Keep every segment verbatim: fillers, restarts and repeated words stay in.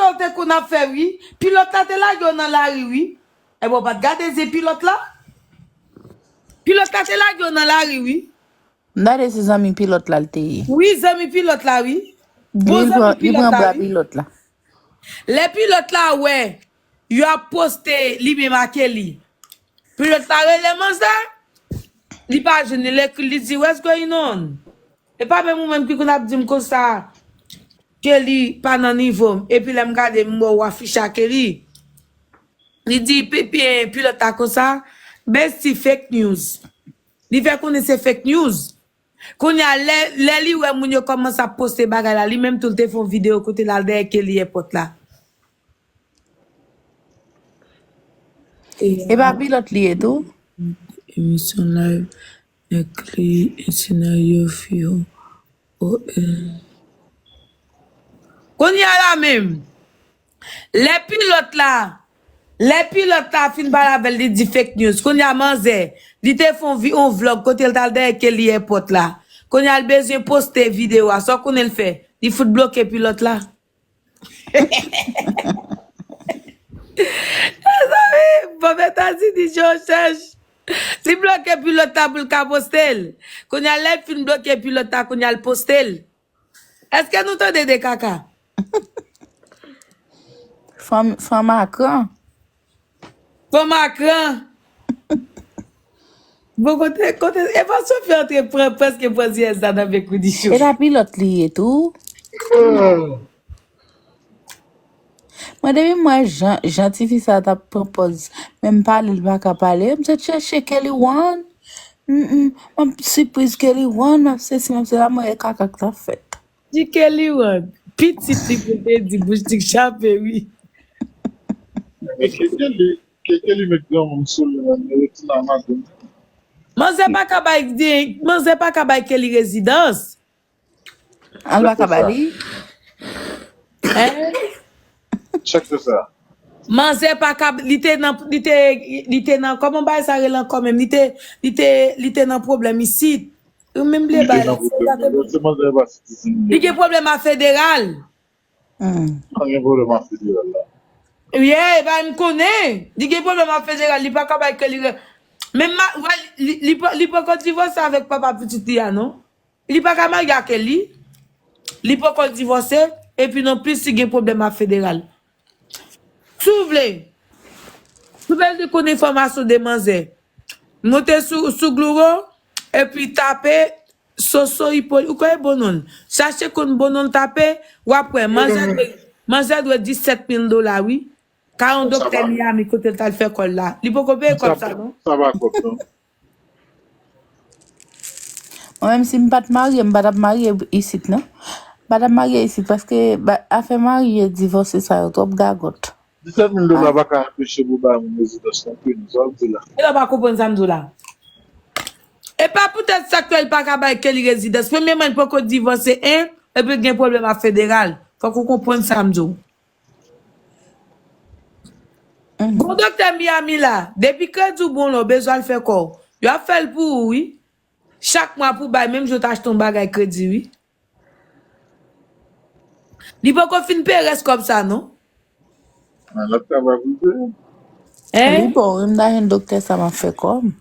Ou te konn ap fè, wi. Pilòt la te lage w nan lari, wi. Ebyen, w pa t gade zye pilòt la? Pilòt la te lage w nan lari, wi. M gade se zanmi pilòt la l te ye. Wi, zanmi pilòt la, wi. Bon zanmi pilòt la, wi. Li pran bra pilòt la. Lè pilòt la wè, yo ap poste li menm ak Kelly. Pilòt la rele manzè, li pa jwenn li, li ekri, li di, "What's going on?" E pa menm ou menm ki konn ap di m konsa, Kelly pa nan nivo m. Epi lè m gade, m wè w afiche ak Kelly. Li di, pi, pi, pilòt la konsa, "Bestie, fake news." Li fè konnen se fake news. Kounye a, lè, lè li wè moun yo kòmanse ap poste bagay la, li menm tou l te fè yon videyo kote l al dèyè Kelly èpòt la. E pa pilòt li ye tou? Emisyon live, include scenario for O L. Kounye a la menm, lè pilòt la, lè pilòt la fin pale avè l, li di fake news. Kounye a manzè, li te fè yon vi-, yon vlòg kote l t al dèyè Kelly èpòt la. Kounye a l bezwen poste videyo a. Sa w konnen l fè? Li fout bloke pilòt la. Mezanmi, bon, Etazini, je cherche. Li bloke pilòt la pou l ka poste l. Kounye a, lè l fin bloke pilòt la, kounye a, l poste l. Èske nou tande de kaka? Fanm, fanm akran. Fanm akran. Bon, kote, kote, e pa Sophie antre pran, prèske pran ziyès la nan bèk Widichou. E pa pilòt li ye tou? Mwen, depi m wè jan, jan tifi sa t ap pran pòz, menm pale, l pa ka pale. M sot chèche Kelly One. Mm, mm. M ap sipriz Kelly One, m ap sesi, m ap sela, mwen, e kaka k t ap fèt. Di Kelly One. Pitit li pou te di, bouch li k chape, wi. Men Kelly, Kelly met granmoun sou li, men li rete nan madanm. Manzè pa ka bay, manzè pa ka bay Kelly rezidans. Al pa ka ba li. Hein? Chak se sa. Manzè pa ka, li te nan, li te, li te nan, kòman bay sa rele ankò menm? Li te, li te, li te nan pwoblèm isit. Ou menm bliye bay la. Se manzè pa sitizèn. Li gen pwoblèm a federal. Hmm. Pa gen pwoblèm a federal la. Yeah, e pa m konnen. Li gen pwoblèm a federal, li pa ka bay Kelly re-, menm ma, wè, li, li, li, li poko divòse avèk papa pitit li a, non? Li pa ka marye ak Kelly. Li poko divòse. Epi non plis, li gen pwoblèm ak federal. Si w vle, si w bezwen konn enfòmasyon de manzè, monte sou, sou Google, epi tape Soso Hyppolite. Ou konnen bon non l. Chache konn bon non l, tape, w ap wè. Manzè dwe, manzè dwe disèt mil dola, wi. Ka yon doktè Miami kote l t al fè kò l la. Li poko peye kòb sa, non? Sa pa kòb, non. Mwen menm si m pa t marye, m pa t ap marye isit, non. M pa t ap marye isit paske ba-, afè marye, divòse sa yo twòp gagòt. Disèt mil dola pa ka anpeche pou bay moun rezidans non plis, non, sa w ap di la. E lè w pa konprann sa m di w la. E pa poutèt sa ke l pa ka bay Kelly rezidans. Premyèman, li poko divòse, en, epi l gen pwoblèm ak federal. Fòk ou konprann sa m di w. Mhm. Bon, doktè Miami la, depi kredi w bon la, w bezwen al fè kò w. Yo ap fè l pou ou, wi. Chak mwa pou w bay, menm jan w ta achte yon bagay kredi, wi. Li poko fin peye rès kòb sa, non. Men l ap travay pou l peye. Hein? Li bon, wi, m ta jwenn doktè sa, m ap fè kò m.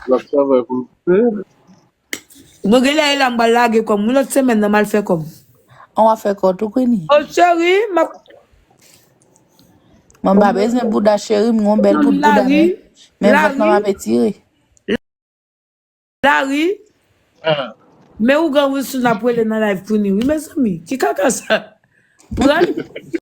L ap travay pou l peye. Bon, genlè e la m pral lage kò m. Wi, lòt semèn nan, m al fè kò m. An w ap fè kò w tou, Queenie? O, cheri, m ap Mwen pa bezwen bouda, cheri, m gon bèl bout bouda, men, men vant nan m ap etire. Larry. Ah. Men ougan Wilson ap rele nan live Queenie, wi, mezanmi. Ki kaka sa? Pran.